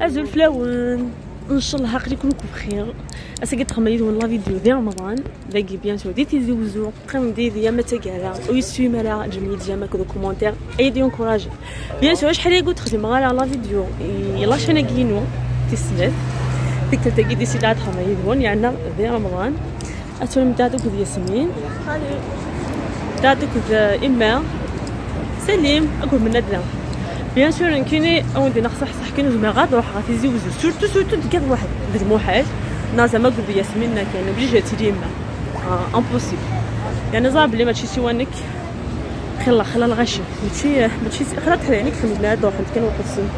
أزول فلاون ان شاء الله عقلي كلكم بخير. اسا تخميت والله فيديو ديال رمضان داكي bien sûr دي تيزي وزو قيم دي ديا ما تكالا ويسوي مالا جميل j'aime كدو commentaire اي دي encourager bien sûr. شحال قلت تخدم غير على فيديو يلا شنا كينو تسلت ديك تلتقي دي سيدات خميت يعني دي رمضان اتولم داتو كذ ياسمين داتو كذ اما سليم اقول من ندنا bien sûr كيني اودي نخصح صح كاين زعما غاد روح غاتيزي وزو surtout surtout ديك واحد ديك موحال نا زعما قلت ياسمين كان بلي جاتي ديما impossible يعني زعما بلي ماشي سوانك خلا خلا الغشي ماشي ماشي خلا تحرينك خمسنا روح انت كان واحد السن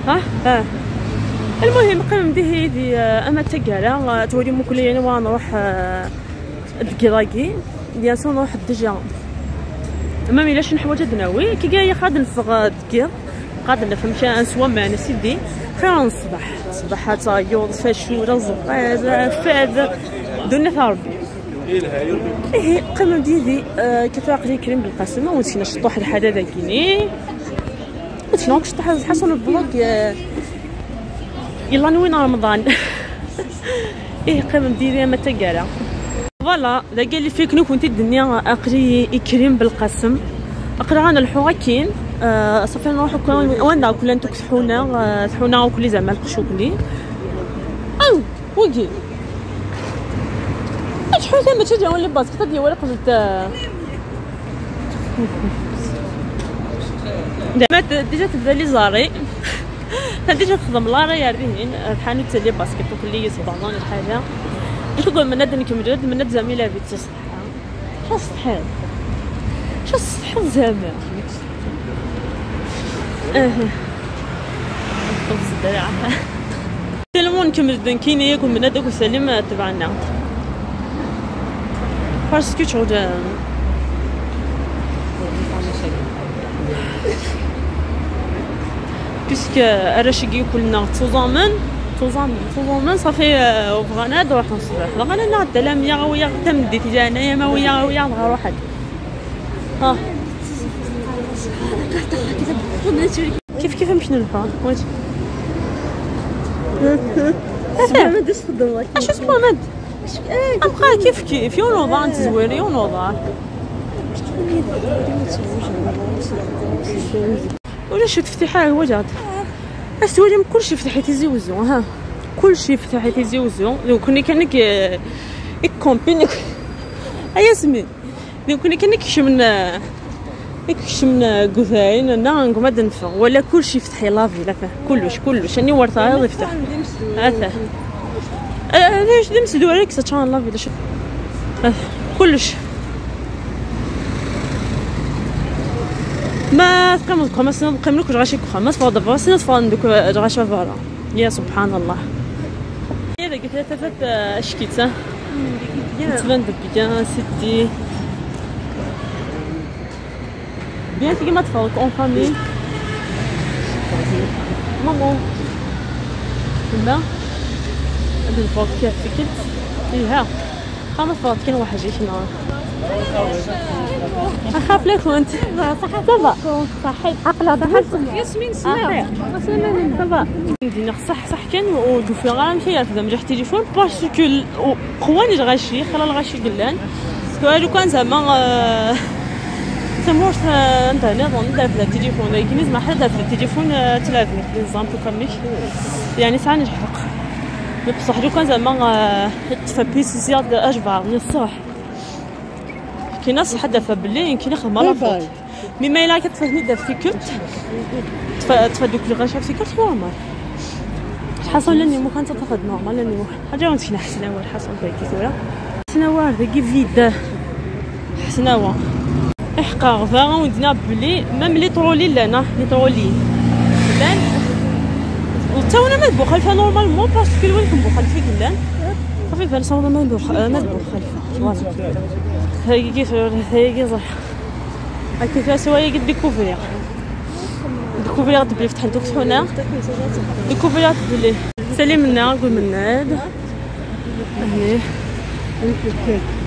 ها ها. المهم قيم دي هيدي اما تكالا تولي مكلي يعني ونروح دكراكي bien sûr نروح déjà ما ميلاش نحوج دناوي كي كاع غاد نفغ دكير قاد نفهم شي ان سوا معنا سيدي خير الصباح الصباح حتى يوض فاشوره زقاد فاد دون ربي ايه قيمة ديدي كتراق لي كريم بالقسم ونسينا شطوح الحدا داكيني وتشنو شطح حسن البلوك يلا نوين رمضان ايه قيمة ديدي ما تقالا فوالا داك اللي فيك نو كنتي الدنيا اقري كريم بالقسم اقرا انا الحوراكين صافي نروحو وانا كل انتو تحونا تحونا وكلي زعما القشوكلي او وكي شحال ما تجي ولا باسكت ديال ولا قلت زعما déjà تبدا les arrêts déjà تخدم l'arrêt يا ريهين بحال les baskets وكلي يصبعون الحاجة نقول من ندن كمجد من ند زميله بيت صح شو الصحيح شو الصحيح زعما تلمون كمجد كيني يكون من ندك وسليم تبعنا parce que شغل puisque الرشيقي كلنا تزامن تزامن صافي وبغانا نروح نصبح بغانا نعد لا يا ويا تمدي تجانا يا ما ويا ويا نروح ها كيف كيف نمشي نلفا واش سبعمد تخدم اش سبعمد ابقى كيف كيف يونوضا نتزوير يونوضا ولا شفت فتحه هو جات استوالي كلشي فتحي تيزي وزو ها كلشي فتحي تيزي وزو لو كوني كانك كومبين ياسمين لو كوني كانك شمن كشمن قثاين نا نقوم نفا ولا كلشي فتحي لافي لا كلش كلش اني ورثه يفتح هذا ليش نمسدو عليك ساتشان لافي كلش ما تقيم خمس نقيم لك غاشي خمس فاض فاس نصفان دوك غاشا فوالا يا سبحان الله هذا قلت لها ثلاثة اشكيت تبان bien c'était bien كيما تفوق en famille maman تما هاد الفوق كيف كنت فيها خمس فوق كاين واحد جيت هنا اخاف لك وانت صح ça va صحيت عقله صح ياسمين سلام ça va دينا صح صح كان ودو غير مشى يرفد مجح تليفون parce que قواني الغاشي خلا الغاشي قلان لو كان زعما تمورت انت نظن دار في التليفون لكن زعما حدا في التليفون تلافي l'exemple كامل يعني ساعة نحرق بصح لو كان زعما تفا بيس زياد اجبار الصح كاين ناس حدا فبلي كاين خدمة لا فوت mais ما الا كتفهمني دا في كنت تفا دوك الغاشا في كنت normal حصل لاني مو كانت تاخذ normal لاني مو حاجة ونسينا حسناوه حصل ذاك ثورة حسناوه ذاك فيد حسناوه احقا غفا ودنا بلي même les trolleys لانا les trolleys لان وتا وانا ما بوخالفه normalement parce que وين بوخالفه قلان صافي فالصون ما بوخالفه voilà هاي كيف هاي صح كيف سوايا قد découvrir découvrir بلي فتح دوك حنا découvrir بلي سلمنا قول من هاد هني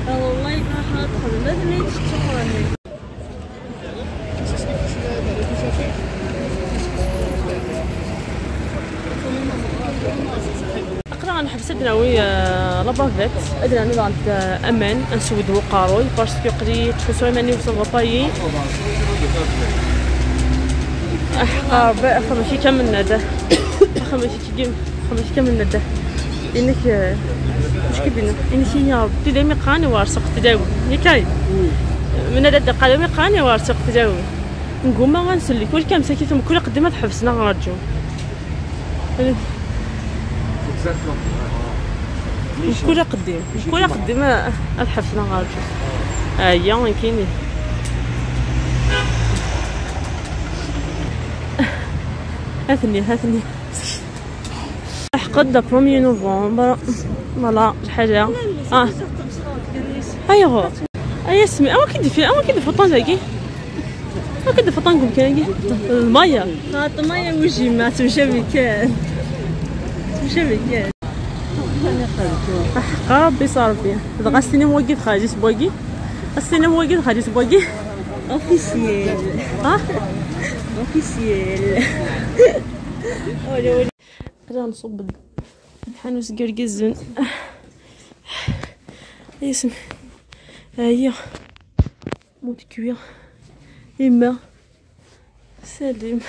والله ما حاطه ما نحبس ناوي la bavette ادنا نضع امان نسود وقاروي parce que قريت تحسوا ماني وصل باي احقا ماشي كامل ندا ماشي كامل ندا انك مش كبينا انك يا ربي دايما قاني وارسق تداوي ياكاي من هذا الدقه دايما قاني وارسق تداوي نقوم ما غنسلك كل كام ساكت كل قدمه تحبسنا غنرجعو كل قديم كل قديمة تحبسنا غنرجعو هيا وين كاين هاتني حقد 1 نوفمبر فوالا الحاجة ايوا ايا سمي اوا كيدي اوا كيدي فطان زاكي اوا كيدي فطان كم كاين المايه المايه وجهي ما تمشى بكان تمشى بكان حقا ربي صار بيا دغا السينما واقف خارج بواقي السينما واقف خارج بواقي officiel ها officiel ولا ولا غادي نصب الحانوت كركزن يسم هيا موت كوير اما سليم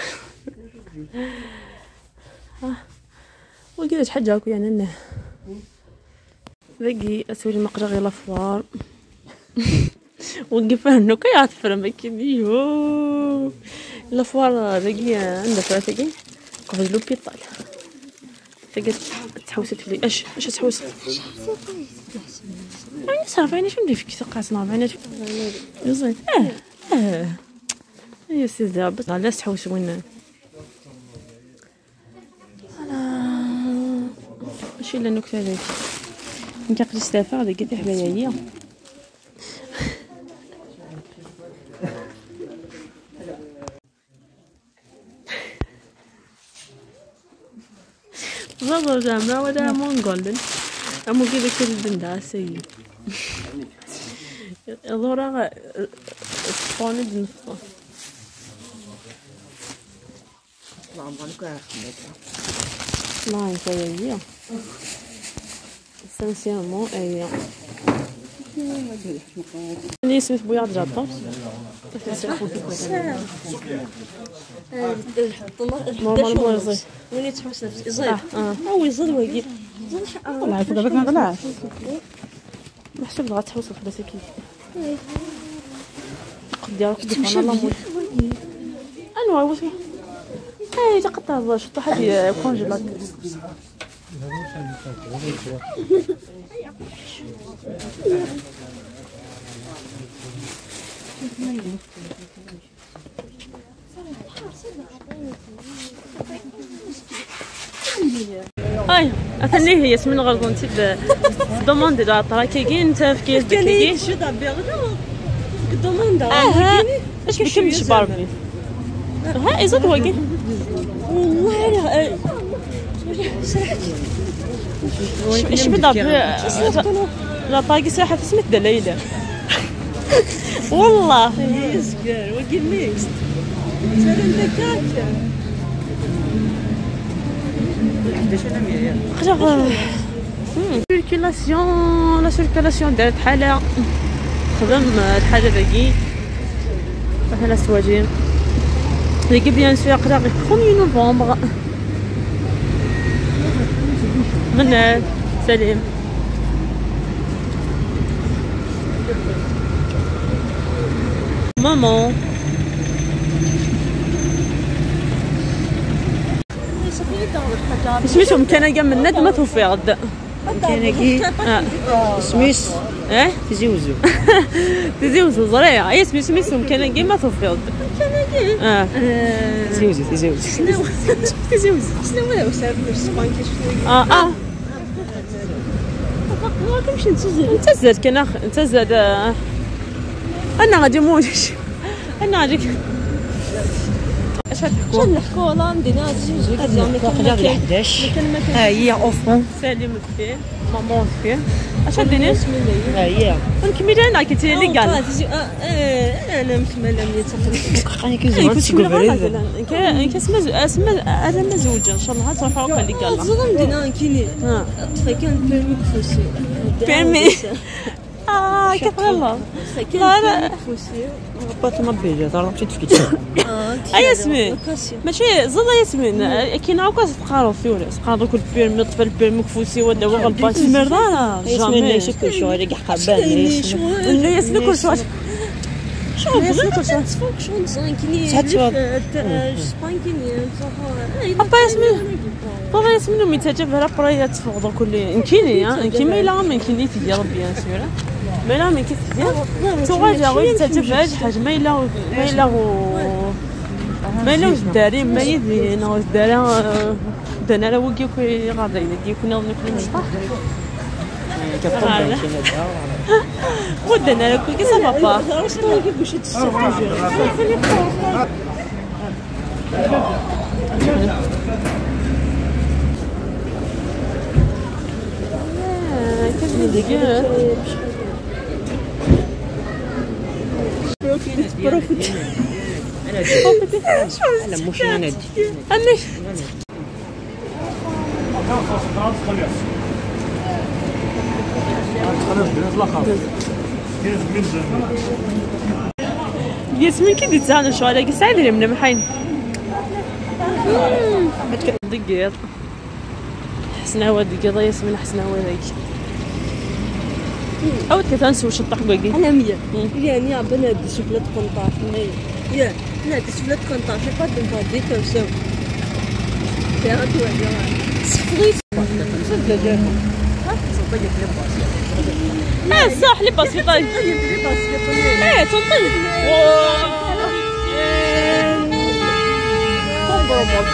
وكذا شحال جاكو يعني انا ذاكي اسولي مقرا غير la foire وقف هنا كيعثر ما كيديو la foire ذاكي عندها فاتاكي قبل l'hôpital تلقى تحوست لي اش تحوس عيني صافي عيني شنو ندير فيك تقاسنا عيني زين يا سيدي بس علاش تحوس وين ماشي لا نكتة هذيك نكا قريت تافه هذيك كي حبايا هي زعما زعما ولا مونغولن امو كي داك البندا سي ضرا طوني بنفطه لا هي sincèrement هي ني سميت بويا جاطون normalement وين تحوس نفسي زيد او يزيد واقي طلع فوق بالك ما طلعش محسوب بغات تحوس في بلاصة كي قد ديالك انا لا انا واش اي تقطع شطو حد congélateur اي اثني هي سمن غرض انت demande دا طرا كي انت في كيس كي شو دابيغ demande اش بكم باربي ها ايزاد واقي والله لا اش بدا لا طاقي ساحة سميت دليلة والله يسكر وكي ميكس مثلا دكاك circulation la circulation دارت حالة خدم الحاجة ذاكي مثلا سواجين ذاكي bien sûr قرا 1 نوفمبر غنى سليم ماما سميتهم كان كاع من ند ما توفي غدا كان كي سميس اه تيزي وزو تيزي وزو زريعه اي سميتهم كان كاع ما توفي غدا كان كي تيزي وزو تيزي وزو شنو تيزي وزو شنو هو وسام سبانكي شنو اه كنمشي نتزاد نتزاد كان نتزاد انا غادي موجش انا غادي اش تحكوا؟ نحكوا لا مدينة زعما 11 ها هي اوفون سالم فيه مامون فيه اش ديني؟ ها هي نكمل انا كنت ليغال انا مكملة قاني كيزوج كان اسما انا مزوجه ان شاء الله تروح هكا ليغال زعما مدينة كيني طفي كان بيرمي كفوسي بيرمي كتغلط لا باط ما بيجي ترى مشيت فكيت ياسمين ماشي زاد ياسمين كاين هاكا تقارو فيه ولا تقارو كل بيرمي طفل بيرمي كفوسي ولا هو غلطان مرة ياسمين ليش كل شو هذيك حقبان ياسمين كل شو شوف تفوق شو نزان كيني ابا ياسمين بابا ياسمين مي تجاب على برايا تفوق كل نكيني نكي ما الا ما نكيني تيا بيان سور ما لا من كيف تدير تغادي غير تتبع حاجة ما الا ما الا ما الا الداري ما يدي انا الداري دانا لا وكي كي غادي يدي كنا نكون مشطح ودنا لا كي سافا با انا مش انا انا ياسمين كي ديت انا شو على سعيد من محين دقيق حسنا هو دقيق ياسمين حسنا هو ذاك أود كتنسو شطح قوي أنا مية يعني عبنا دي سفلة قنطاف يا لا دي سفلة قنطاف قدم فادي كوسو يا سفليت صح لي باس في طيب ايه تنطيب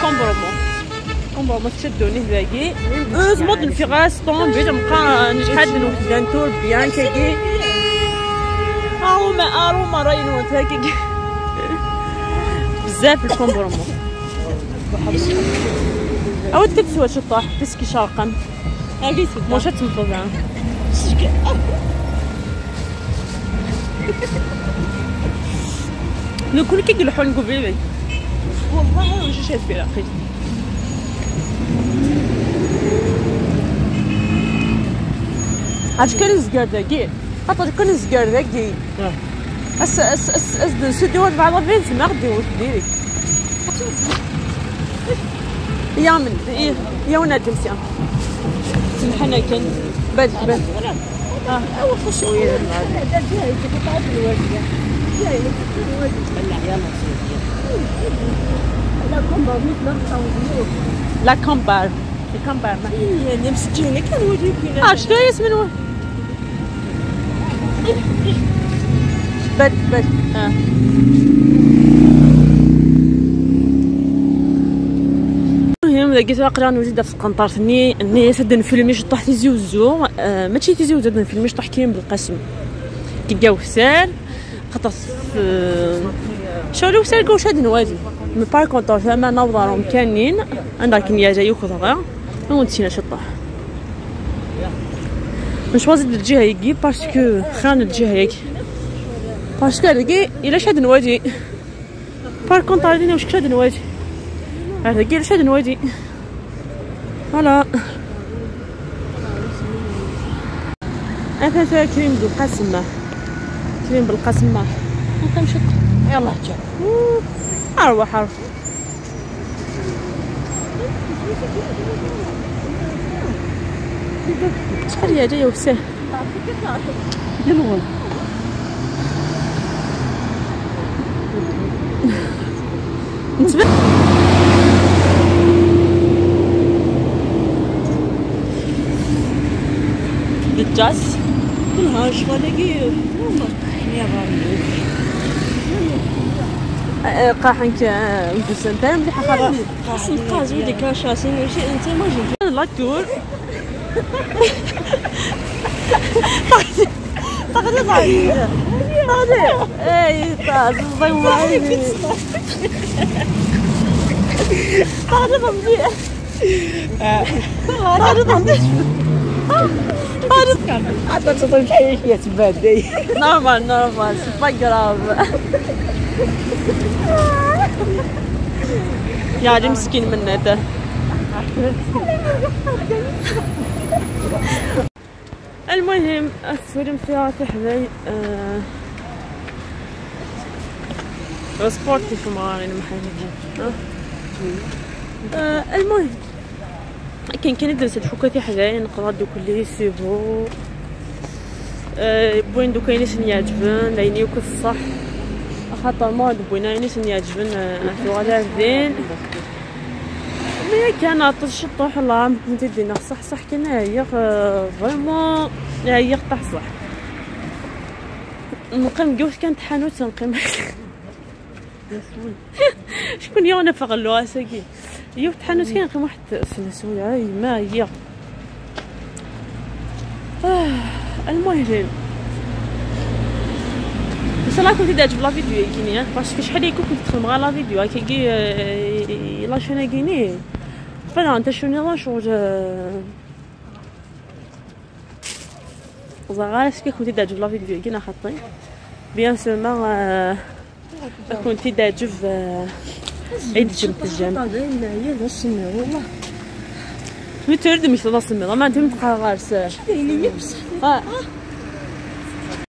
كومبرومو كومبرومو تشدوني هذاكي اوزمون نفيغاس طون بيت نبقى نشحال من وحده نتور بيان كاكي اروما اروما راينو هكاك بزاف الكومبرومو عاود كتسوى شطاح بسكي شرقا ماشي تمطوع نكون كي نلحو نقول والله واش شاد في عقلي عاد كان الزكار داكي خاطر كان الزكار داكي اس اس اس اس سدي واحد بعض فين تما غدي ديري يا من يا ونادم سيا سمحنا كان بد بد لا كومبار الكمبار يعني مسجينه كان ودي كاين شنو ياسمين بد بد المهم لقيت واقيلا نوجد في القنطار ثني الناس هاد نفيلمي شطح تيزي وزو ماشي تيزي وزو نفيلمي شطح كاين بالقسم كيكاو سال خاطر شغل وسال كوش هاد نوادي مي بار كونطر ثما نوضرهم كانين انا كنيا جاي وكذا ونتينا شطح نشوازي الجهة يجي باسكو خان الجهة يجي باسكو هذاكي الا شاد نوادي بار كونطر هادي واش كشاد نوادي هذاكي الا شاد نوادي فوالا انا كريم بالقسمة كريم بالقسمة نمشي يلا جا اروح اروح شحال هي جاية وساه نتبع الجاز كلها شغالة قاحن كندوسنتان مليحة خلاص خاص نقاز وديك كاشاسين ماشي انت ما جيت لا تور تقدر اي طارق مزيان طارق حتى تطيب شي هي تبادي normal normal c'est pas grave. يا عادي مسكين من هذا. المهم السولم فيها في حداي sportif مغارين محل. المهم كاين درت الحكاية حدايا نقدر دوك لي سيبو بوين دوكا يني سن يعجبن ليني وك الصح خاطر ما بوين يني سن يعجبن غادا زين مي كان عطش الطوح الله كنت دينا صح صح كان هي فريمون هي قطع صح نقيم كيفاش كانت حانوت نقيم شكون يونا فغلو اساكي يوم حانوت كان نقيم واحد سنة ما هي. المهم ان شاء الله كنت تعجب la vidéo كيني parce que شحال يكون كنت تخدم غير la vidéo كي la chaîne كيني فانا انت شوني لا شغل زعما est-ce que كنت تعجب la vidéo كينا خاطي bien sûr ما كنت تعجب عيد جمت الجنب والله مترد مش تصمي ما انت متقارس يعني بصح